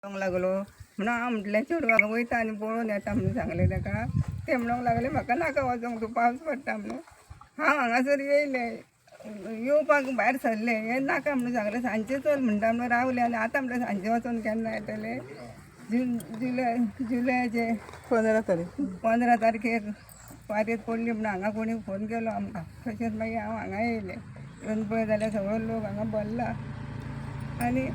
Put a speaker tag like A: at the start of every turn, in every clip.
A: म्हणूंक लागलो म्हणून हांव म्हटलें चेडवाक वयता आनी पळोवन येता म्हणून सांगलें ताका. तें म्हणूंक लागलें म्हाका नाका वचोंक, तूं पावस पडटा म्हणून. हांव हांगासर येयलें, येवपाक भायर सरलें, हें नाका म्हणून सांगलें. सांजचें चल म्हणटा म्हणून रावलें. आनी आतां म्हणलें सांजचें वचोन केन्ना येतलें. जून जुलय जुलयाचे
B: 15 तारीख.
A: 15 तारखेर वारेत पडली म्हणून हांगा कोणी फोन केलो आमकां. तशेंच मागीर हांव हांगा येयलें. येवन पळय जाल्यार सगळो लोक हांगा भरला आनी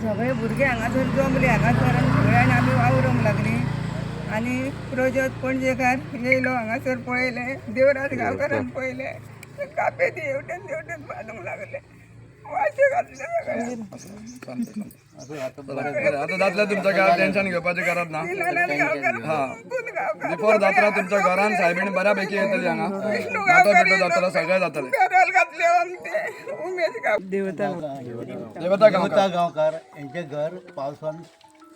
A: सगळे भुरगे हांगासर जमले हांगासर आनी सगळ्यांनी आमी वावरूंक लागलीं. आनी प्रजोत पणजेकार येयलो हांगासर पळयलें, देवराज गांवकारान पळयलें, कापेती हेवटेन तेवटेन बांदूंक लागले, वाशे घातले सगळ्यांक.
C: बरें, आतां जातलें तुमच्या काय टेन्शन घेवपाची गरज ना.
A: दीनानाथ गांवकार, मुकुंद गांवकार,
C: बिफोर जात्रा तुमच्या घरान सायबीण बऱ्यापैकी येतली हांगा.
A: विष्णू
C: नाटो
A: गांवकार
C: बिटो जातलो, सगळें जातलें.
A: पेरोल घातले आमचे उमेश गांवकार.
B: देवता
C: देवता गांवकार.
D: देवता गांवकार यांचें घर पावसान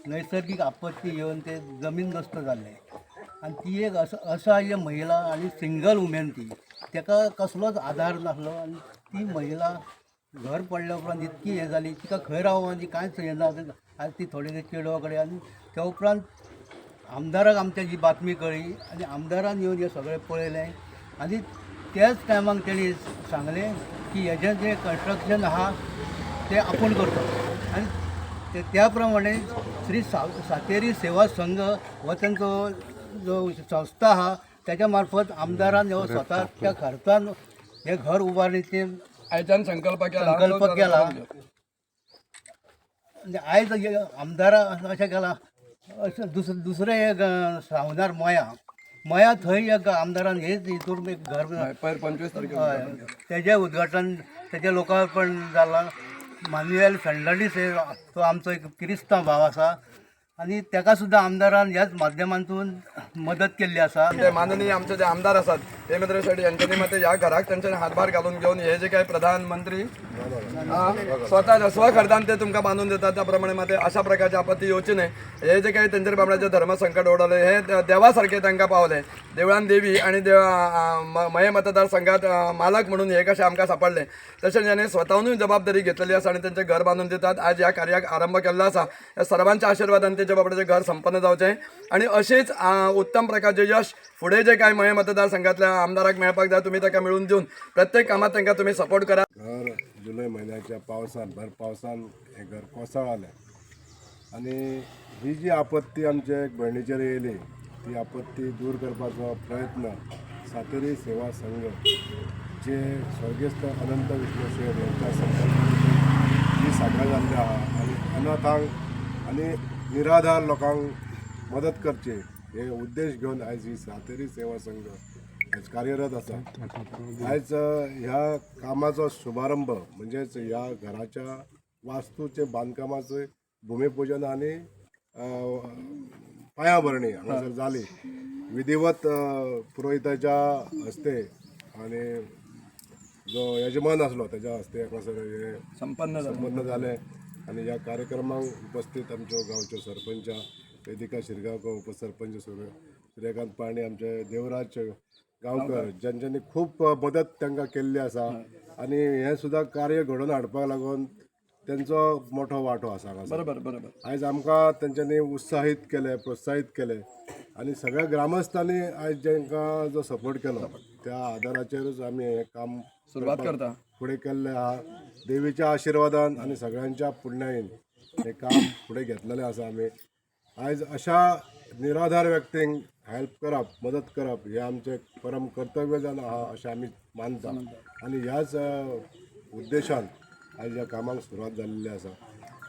D: नैसर्गिक आपत्ती येवन ते जमीनदोस्त जाल्लें आनी ती एक असहाय्य महिला आनी सिंगल वुमेन ती, ताका कसलोच आधार नासलो आनी ती महिला घर पडल्या उपरांत इतकी हें जाली, तिका खंय रावूं आनी कांयच हें ना. आनी ती थोडे चेडवा कडेन आनी त्या उपरांत आमदाराक आमच्या ही बातमी कळ्ळी आनी आमदारान येवन हें सगळें पळयलें आनी त्याच टायमाक तेणी सांगलें की हेजें जें कन्स्ट्रक्शन आहा तें आपूण करता. आनी ते त्या प्रमाणे श्री सातेरी सेवा संघ हो तांचो जो संस्था आहा त्याच्या मार्फत आमदारान हो स्वताच्या खर्चान हें घर उबारणीचें
C: आयच्यान संकल्प केला.
D: संकल्प केला. आनी आयज हे आमदारा अशें केलां. अशें दुसरें एक सावनार मया मया थंय एक आमदारान हेच हितून एक घर
C: हय, पयर 25 तारखेर.
D: हय, तेजें उद्घाटन तेजें लोकार्पण जालां. मान्युएल फर्नांडीस हे तो आमचो एक किरिस्तांव भाव आसा आनी ताका सुद्दां आमदारान ह्याच माध्यमांतून मदत केल्ली आसा.
C: ते माननीय आमचे जे आमदार आसात हेमेंद्र शेट यांच्यानी मात्र ह्या घराक तांच्यानी हातभार घालून घेवन हे जे काही प्रधानमंत्री स्वतः स्वखर्चान ते तुमकां बांदून दितात. त्या प्रमाणे मात्र अशा प्रकारची आपत्ती येवची न्हय हे जे काही तेंचेर बाबड्याचे धर्म संकट ओडवले हे देवा सारखे तांकां पावले. देवळान देवी आनी देव मये मतदारसंघात मालक म्हणून हे कशे आमकां सापडले. तशेंच याने स्वताहूनय जबाबदारी घेतलेली आसा आनी तेंचें घर बांदून दितात. आज ह्या कार्याक आरंभ केल्लो आसा. ह्या सर्वांच्या आशिर्वादान तेच्या बाबड्याचें घर संपन्न जावचें आनी अशीच उत्तम प्रकारचे यश फुडें जे काय मये मतदारसंघातल्या आमदाराक मेळपाक जाय तुमी ताका मेळून दिवन प्रत्येक कामात तांकां तुमी सपोर्ट करा.
E: घर जुलय म्हयन्याच्या पावसान, भर पावसान हें घर कोसळ्ळें आनी ही जी आपत्ती आमच्या एक भयणीचेर येयली ती आपत्ती दूर करपाचो प्रयत्न सातेरी सेवा संघ जे स्वर्गेस्त अनंत विष्णू शेट यांच्या संकल्पनेतून जी साकार जाल्ली आहा आनी अनाथांक आनी निराधार लोकांक मदत करची हे उद्देश घेवन आयज ही सातेरी सेवा संघ आयज कार्यरत आसा. आयज ह्या कामाचो शुभारंभ म्हणजेच ह्या घराच्या वास्तूचे बांदकामाचे भूमिपूजन आनी पायाभरणी हांगासर जाली. विधिवत पुरोहिताच्या हस्ते आनी जो यजमान आसलो तेच्या हस्ते हांगासर हे
C: संपन्न जालें.
E: संपन्न जालें. आनी ह्या कार्यक्रमाक उपस्थित आमच्यो गांवच्यो सरपंच वेदिका शिरगांवकर, उपसरपंच सूर्यकांत पाणी, आमचे देवराज गांवकर ज्यांच्यांनी खूब मदत तांकां केल्ली आसा आनी हें सुद्दां कार्य घडोवन हाडपाक लागून तेंचो मोठो वांटो आसा हांगासर.
C: बरोबर बरोबर.
E: आयज आमकां तेंच्यांनी उत्साहीत केलें, प्रोत्साहीत केलें आनी सगळ्या ग्रामस्थांनी आयज तांकां जो सपोर्ट केलो त्या आदाराचेरूच आमी हें काम
C: सुरवात करता.
E: फुडें केल्लें आहा. देवीच्या आशिर्वादान आनी सगळ्यांच्या पुण्यायेन हें काम फुडें घेतलेलें आसा आमी. आयज अशा निराधार व्यक्तींक हेल्प करप, मदत करप हें आमचें परम कर्तव्य जावन आहा अशें आमी मानता आनी ह्याच उद्देशान आयज ह्या कामाक सुरवात जाल्ली आसा.